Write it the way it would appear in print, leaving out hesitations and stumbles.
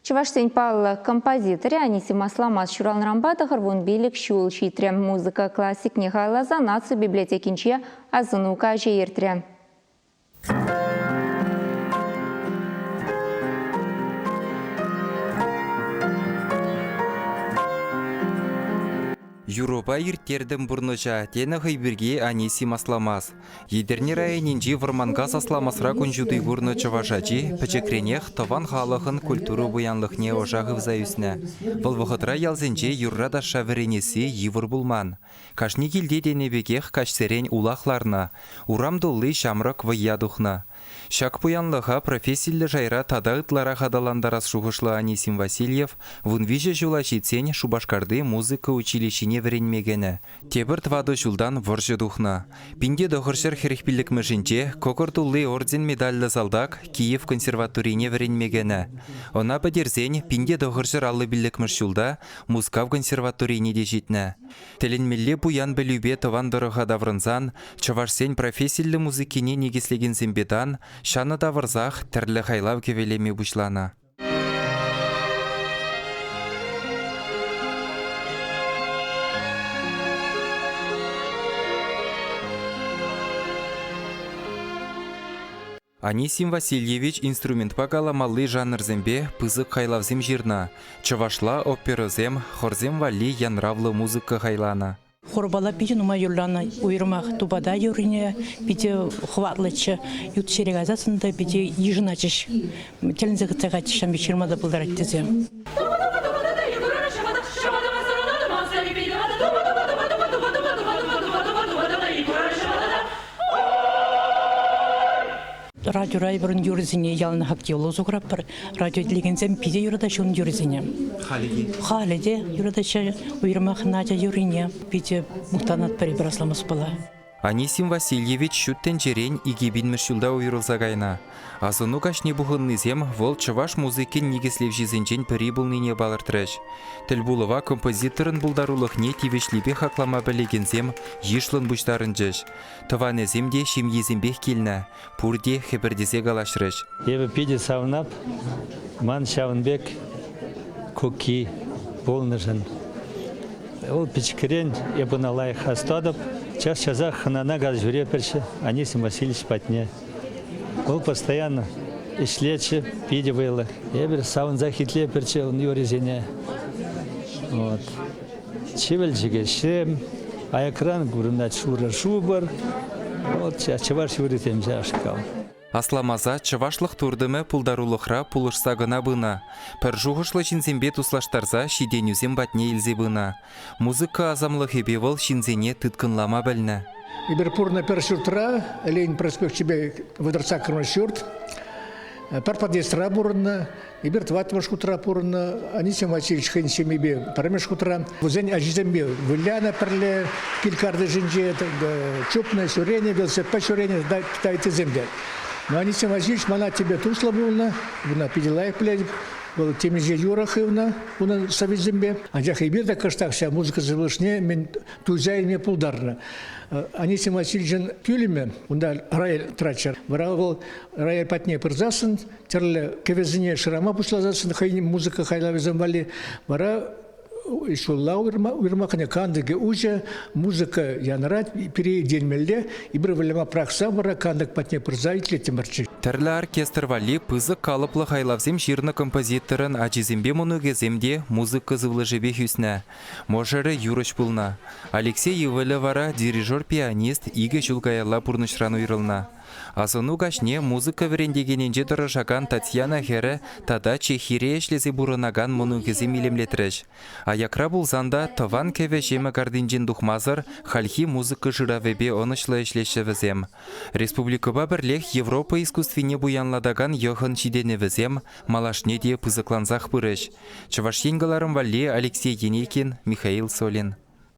Чӑвашсен паллӑ композиторӗ Анисим Асламас ҫуралнӑранпа 95 ҫул ҫитрӗ. Музыка классикне халалласа наци библиотекинче асӑну каҫӗ иртрӗ. Юрӑпа ирттертӗм пурнӑҫа, тенӗ хӑй пирки Анисим Асламас. Етӗрне районӗнчи Вӑрманкас Асламасра кун ҫути курнӑ чӑваш ачи пӗчӗкренех тӑван халӑхӑн культура пуянлӑхне ӑша хывса ӳснӗ. Вӑл вӑхӑтра ялсенче юрра-ташша вӗренесси йывӑр пулман. Кашни килте тенӗ пекех каҫсерен улах ларнӑ, урам тулли ҫамрӑк вӑййа тухнӑ. Ҫак пуянлӑха профессиллӗ шайра тата ытларах аталантарас шухӑшлӑ Анисим Васильев 13 ҫула ҫитсен Шупашкарти музыка училищине вӗренме кӗнӗ. Тепӗр тӑватӑ ҫултан вӑрҫӑ тухнӑ. 1945-мӗшӗнче кӑкӑр тулли орден медальлӗ салтак Киев консерваторине вӗренме кӗнӗ. Ӑна пӗтерсен 1955 ҫулта Мускав консерваторине те ҫитнӗ. Тӗлӗнмелле пуян пӗлӳпе тӑван тӑрӑха таврӑнсан чӑвашсен профессиллӗ музыкине никӗслекенсемпе тан ҫанӑ тавӑрсах тӗрлӗ хайлав кӗвӗлеме пуҫланӑ. Анисим Васильевич инструментпа каламалли жанрсемпе пысӑк хайлавсем ҫырнӑ, чӑвашла оперӑсем, хорсем валли янравлӑ музыка хайланӑ. Хорпала питӗ нумай юрланӑ, уйрӑмах тупата юррине питӗ хӑватлӑччӗ. Ют ҫӗре кайсассӑн та питӗ йышӑнатчӗҫ. Тӗлӗнсе хытса кайчӗҫ, ҫавӑн пек ҫырма та пултарать тесе. Радиора эпир ун юрӑсене яланах активлӑ усӑ куратпӑр. Радио итлекенсем питӗ юратаҫҫӗ ун юррисене. Халӗ те? Халӗ те юратаҫҫӗ. Уйрӑмах Надя юррине питӗ мухтанатпӑр эпир Асламаспала. Анисим Васильевич ҫут тӗнчерен 2000-мӗш ҫулта уйрӑлса кайнӑ. Асӑну каҫне пухӑннисем вӑл чӑваш музыкин никӗслевҫисенчен пӗри пулнине палӑртрӗҫ. Тӗлпулӑва композиторӑн пултарулӑхне тивӗҫлипе хаклама пӗлекенсем йышлӑн пуҫтарӑнчӗҫ. Тӑванӗсем те ҫемйисемпех килнӗ, пурте хӗпӗртесе калаҫрӗҫ. Эпӗ питӗ савӑнап, ман ҫавӑн пек кукки пулнӑшӑн. Вӑл пӗчӗкрен эп ӑна лайӑх астатӑп. Час-часах хӑнана кайса ҫӳрепӗрччӗ Анисим Васильевич патне. Вӑл постоянно ӗҫлетчӗ, питӗ вӑйлӑ. Эпир савӑнсах итлепӗрччӗ ун юррисене. Вот. Чӗвӗл-чӗкеҫсем, аякран курӑнать шурӑ шупӑр. Вот чӑваш юррисем ҫавашкал. Асламаса чӑвашлӑх туртӑмӗ пултарулӑхра пулӑшса кӑна пынӑ. Пӗр шухӑшлӑ ҫынсемпе туслаштарса ҫитӗнӳсем патне илсе пынӑ. Музыка асамлӑхӗпе вӑл ҫынсене тыткӑнлама пӗлнӗ. Эпир пурӑннӑ пӗр ҫуртра, Ленин проспекчӗпе 38-мӗш ҫурт, пӗр подъездра пурӑннӑ. Эпир тӑваттӑмӗш хутра пурӑннӑ. Анисим Васильевич хӑйӗн ҫемйипе пӗрремӗш хутра. Вӗсен ачисемпе вылянӑ пӗрле кил картишӗнче, чупнӑ, ҫӳренӗ, велосипедпа ҫӳренӗ тата ыттисем те. Но Анисим Васильевич мана тебе туслӑ пулнӑ, ӑна питӗ лайӑх пӗлетӗп. Вӑл темиҫе юрӑ хывнӑ унӑн сӑввисемпе. Анчах эпир те кӑштах ҫав музыка сывлӑшне мӗн туйса илме пултарнӑ. Анисим Васильевичӑн пӳлӗмӗ унта рояль тӑратчӗ. Вара вӑл рояль патне пырсассӑн тӗрлӗ кӗвӗсене шырама пуҫласассӑн хӑйӗн музыка хайлавӗсем валли вара ҫулла уйрӑма кӗнӗ кантӑкӗ уҫӑ, музыка янӑрать, пире иленмелле, эпир выляма пӑрахса вара кантӑк патне пырса итлеттӗмӗрччӗ. Тӗрлӗ оркестр валли пысӑк калӑплӑ хайлавсем ҫырнӑ композиторӑн ачисемпе мӑнукӗсем те музыка сывлӑшӗпех ӳснӗ. Мӑшӑрӗ юрӑҫ пулнӑ. Алексей ывӑлӗ вара дирижер-пианист икӗ ҫул каялла пурнӑҫран уйрӑлнӑ. Асӑну каҫне музыка вӗрентекенӗнче тӑрӑшакан Татьяна хӗрӗ тата Чехире ӗҫлесе пурӑнакан мӑнукӗсем илемлетрӗҫ. Аякра пулсан та тӑван кӗвӗ-ҫемӗ картинчен тухмасӑр хальхи музыка шыравӗпе ӑнӑҫлӑ ӗҫлеҫҫӗ вӗсем. Республикӑпа пӗрлех Европа искусствине пуянлатакан йӑхӑн ҫитӗнӗвӗсем малашне те пысӑклансах пырӗҫ. Чӑваш Ен кӑларӑм валли Алексей Енейкин, Михаил Солин.